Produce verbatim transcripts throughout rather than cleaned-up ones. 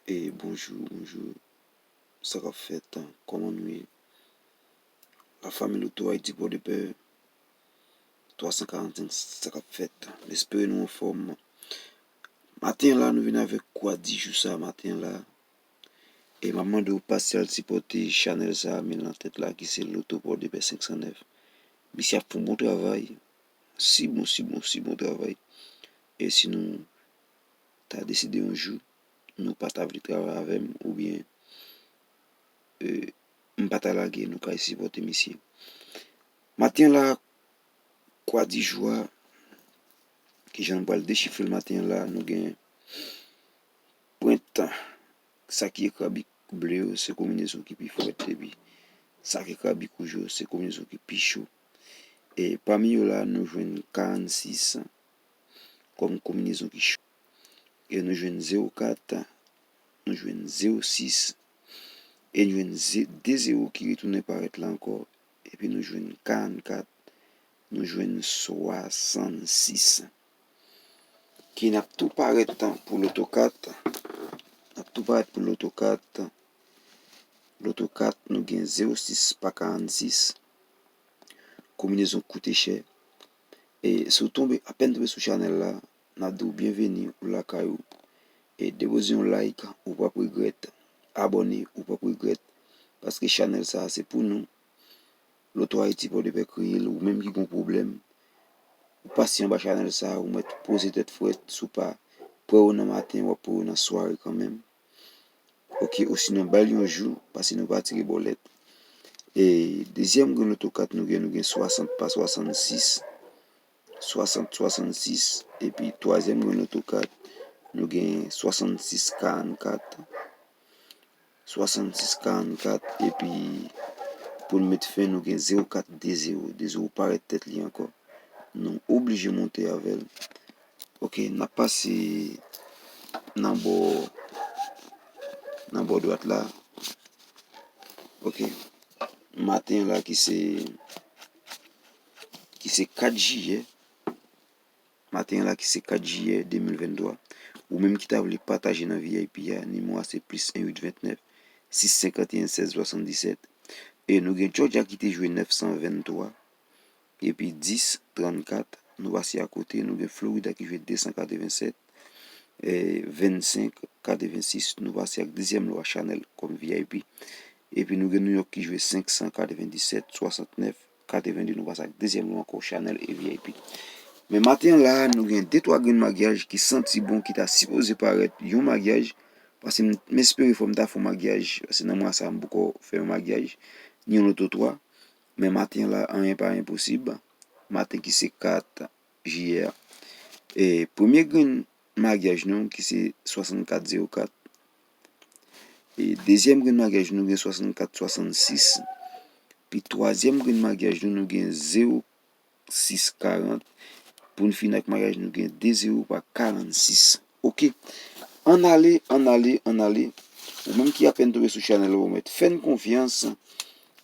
E bonjou, bonjou. Sa k ap fèt? Kòman nou ye? Lafanmi Loto Ayiti Pòdepè, twa san karannsenk, sa k ap fèt? M espere nou anfòm. Maten an la, nou vin avèk kwa di jou sa maten an la. E m ap mande w pase al sipòte chanèl sa a, men nan tèt la, ki se Loto Pòdepè senk san nèf. Misye ap fè yon bon travay. Si bon, si bon, si bon travay. E si nou ta deside yon jou, nou pa ta vle travay avè m, oubyen, e, m pa ta lage, nou kay sipòte misye. Maten la, kwa di jou a, kijan nou pral dechifre l maten la, nou gen pwent, sa ki ekri a bik ble yo, se konbinezon ki pi frèt, epi sa ki ekri a bik wouj yo, se konbinezon ki pi cho. E pami yo la, nou jwenn karannsis kòm konbinezon ki cho. E nou jwenn zewo kat, nou jwenn zewo sis, e nou jwenn ze-, de zewo ki retounen parèt la ankò, epi nou jwenn karannkat, nou jwenn swasannsis. Ki n ap tou parèt pou loto kat, n ap tou parèt pou loto kat. Loto kat, nou gen zewo sis pa karannsis. Konbinezon koute chè. E si w tonbe, apèn tonbe sou chanèl la, n ap di w byenveni, ou lakay ou. E depoze yon like, ou p ap regrèt. Abòne, ou p ap regrèt. Paske chanèl sa a se pou nou. Loto Ayiti Pòdepè kreye l, ou menm ki gon pwoblèm, ou pase anba chanèl sa a, ou mèt poze tèt frèt, si w pa pran yo nan maten, w ap pran yo nan sware kanmenm. Oke, osinon, ba l yon jou, paske nou pa tire bòlèt. E dezyèm grenn loto kat nou gen, nou gen swasant pa swasannsis, swasant swasannsis, epi twazyèm grenn loto kat, nou gen swasannsis karannkat, swasannsis karannkat, epi pou n met fen, nou gen zewo kat de zewo, de zewo parèt tèt li ankò. Nou oblije monte avè l. Oke, n ap pase nan bò, nan bò dwat la. Oke. Maten la ki se, ki se kat jiyè. Maten la ki se kat jiyè de mil venntwa. Ou menm ki ta vle pataje nan V I P a, nimewo a se plis en uit ventnèf sis senkanteyen sèz swasanndisèt. E nou gen Georgia ki te jwe nèf san venntwa. Epi dis trannkat, nou pase akote, nou gen Florida ki jwe de san katrevensèt, e vennsenk katrevensis, nou pase ak dezyèm lwa chanèl kòm V I P. Epi nou gen New York ki jwe senk san katrevendisèt swasantnèf katrevende, nou pase ak dezyèm lwa ankò chanèl e V I P. Men maten an la, nou gen de twa grenn maryaj ki santi bon, ki ta sipoze parèt yon maryaj, paske m, m espere fò m ta fè yon maryaj, paske nan mwa sa a, m poko fè yon maryaj, ni yon loto twa. Men maten la, anyen pa enposib. Maten ki se kat jiyè a. E premye grenn maryaj nou ki se swasannkat zewo kat. E dezyèm grenn maryaj nou gen swasannkat swasannsis. Pi twazyèm grenn maryaj nou, nou gen zewo sis karant. Pou n fini ak maryaj nou gen de zewo pa karannsis. Oke. Ann ale, ann ale, ann ale. Ou menm ki apèn tonbe sou chanèl la, ou mèt fè n konfyans.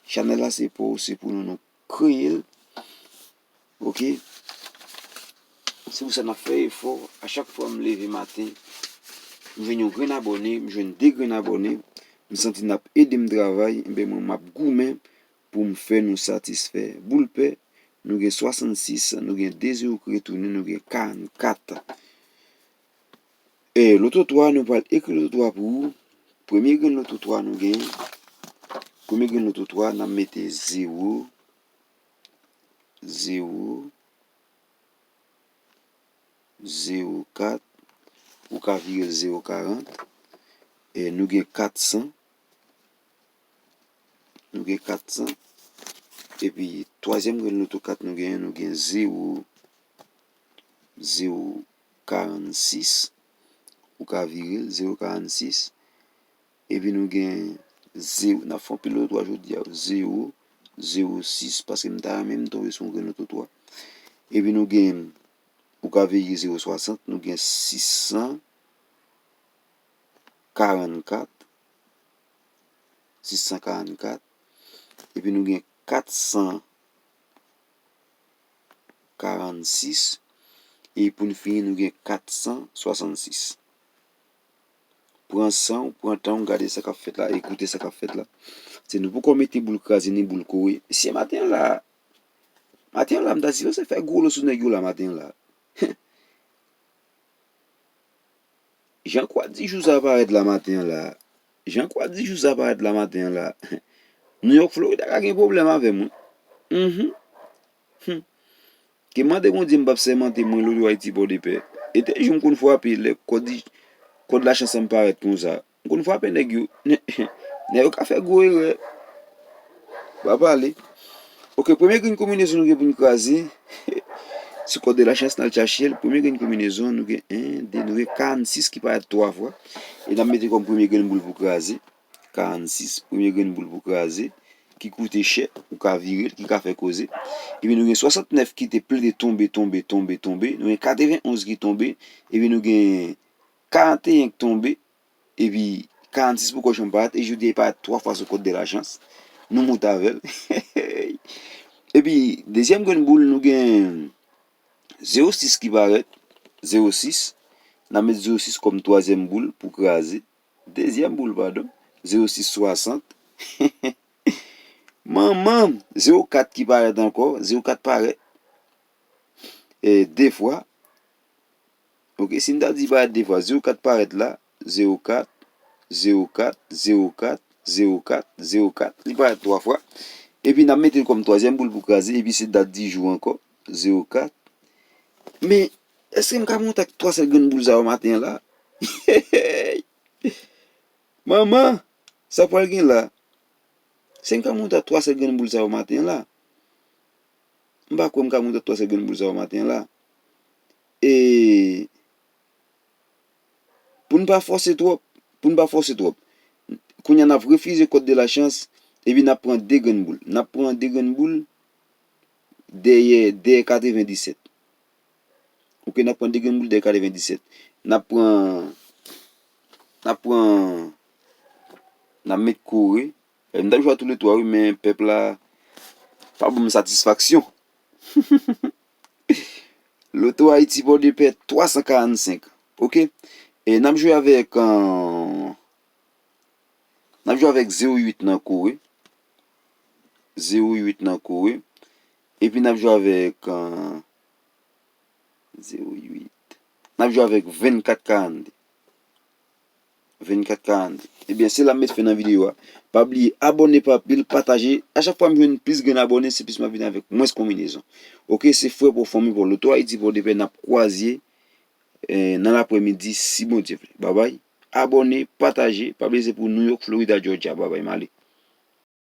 Chanèl la se pou ou, se pou nou, nou kreye l. Oke. Se pou sa n ap fè efò. A chak fwa m leve maten, m jwenn yon grenn abòne, m jwenn de grenn abòne. M santi n ap ede m travay. Enben, mwen, m ap goumen pou m fè nou satisfè. Boul pè, nou gen swasannsis, nou gen de zewo ki retounen, nou gen karannkat. E loto twa, nou pral ekri loto twa pou ou. Premye grenn loto twa nou gen, premye grenn loto twa, n ap mete zewo, zewo, zewo kat, ou ka vire l zewo karant. E nou gen kat san, nou gen kat san. Epi twazyèm grenn loto kat nou genyen, nou gen zewo, zewo karannsis. Ou ka vire l, zewo karannsis. Epi nou gen zewo, n ap fè anpil loto twa jodi a, zewo, zewo sis, paske m ta renmen m tonbe sou yon grenn loto twa. Epi nou gen, ou ka vire zewo swasant, nou gen sis san karannkat, sis san karannkat. Epi nou gen kat san karannsis. E pou n fini, nou gen kat san swasannsis. Pran san w, pran tan w, gade sa k ap fèt la, e koute sa k ap fèt la. Se nou poko mete boul kraze ni boul kore. Mesye, maten an la, maten an la, m ta sipoze fè gwo lo sou nèg yo la maten an la. Jan kwa di jou sa parèt la maten an la. Jan kwa di jou sa parèt la maten an la. New York, Florida ka gen pwoblèm avè m, wi. Mhm. Hmm. Ke mande Bondye m p ap sèmante mwen Loto Ayiti Pòdepè. E te jou m konn frape lè kòd, kòd lachans an parèt konsa. M konn frape nèg yo. Nèg yo ka fè gwo erè. Pa pale. Ok, premye grenn konbinezon nou gen pou n kraze. Sou kòd de lachans, n al chache l. Premye grenn konbinezon, nou gen en, de, nou gen karannsis ki parèt twa fwa. E n ap mete kòm premye grenn boul pou kraze. Karannsis, premye grenn boul pou kraze, ki koute chè, ou ka vire l, ki ka fè koze. Epi nou gen swasantnèf ki te plede tonbe, tonbe, tonbe, tonbe. Nou gen katrevenonz ki tonbe. Epi nou gen karanteyen ki tonbe. Epi karannsis poko janm parèt. E jodi a, li parèt twa fwa sou kòd de lachans. Nou moute avè l. Epi, dezyèm grenn boul, nou gen zewo sis ki parèt. Zewo sis. N a met zewo sis kòm twazyèm boul pou kraze. Dezyèm boul, padon. Zewo sis swasant. Manman, zewo kat ki parèt ankò. Zewo kat parèt, e, de fwa. Ok, si n ta di parèt de fwa, zewo kat parèt la. Zewo kat, zewo kat, zewo kat, zewo kat, zewo kat. Li parèt twa fwa. Epi n ap mete l kòm twazyèm boul pou kraze. Epi se dat di jou ankò. Zewo kat. Men, èske m ka monte ak twa sèl grenn boul sa yo maten an la? Manman, sa pral gen la? Èske m ka monte ak twa sèl grenn boul sa yo maten an la? M pa kwè m ka monte ak twa sèl grenn boul sa yo maten an la. E pou n pa fòse twòp, pou n pa fòse twòp. Kounye a n ap refize kòd de lachans, epi n ap pran de grenn boul. N ap pran de grenn boul dèyè, dèyè katrevendisèt. Ok, n ap pran de grenn boul dèyè katrevendisèt. N ap pran, n ap pran, n ap met kore. E, m t ap jwe a toulètwa, wi, men pèp la pa ban m satisfaksyon. Loto Ayiti Pòdepè twa san karannsenk. Ok? E n ap jwe avèk, euh, n ap jwe avèk zewo uit nan kore. Zewo uit nan kore. Epi n ap jwe avèk, euh, zewo uit. N ap jwe avèk vennkat karannde. Vennkat karannde. Ebyen, se la m met fen nan videyo a. Pa bliye abòne pa pil, pataje. A chak fwa m jwenn plis grenn abòne, se plis m ap vin avèk mwens konbinezon. Ok, se frè pou fanmi pou Loto Ayiti Pòdepè, n ap kwaze, eh, nan laprèmidi, si Bondye vle. Babay. Abòne, pataje. Pa bliye se pou New York, Florida, Georgia. Babay, m ale.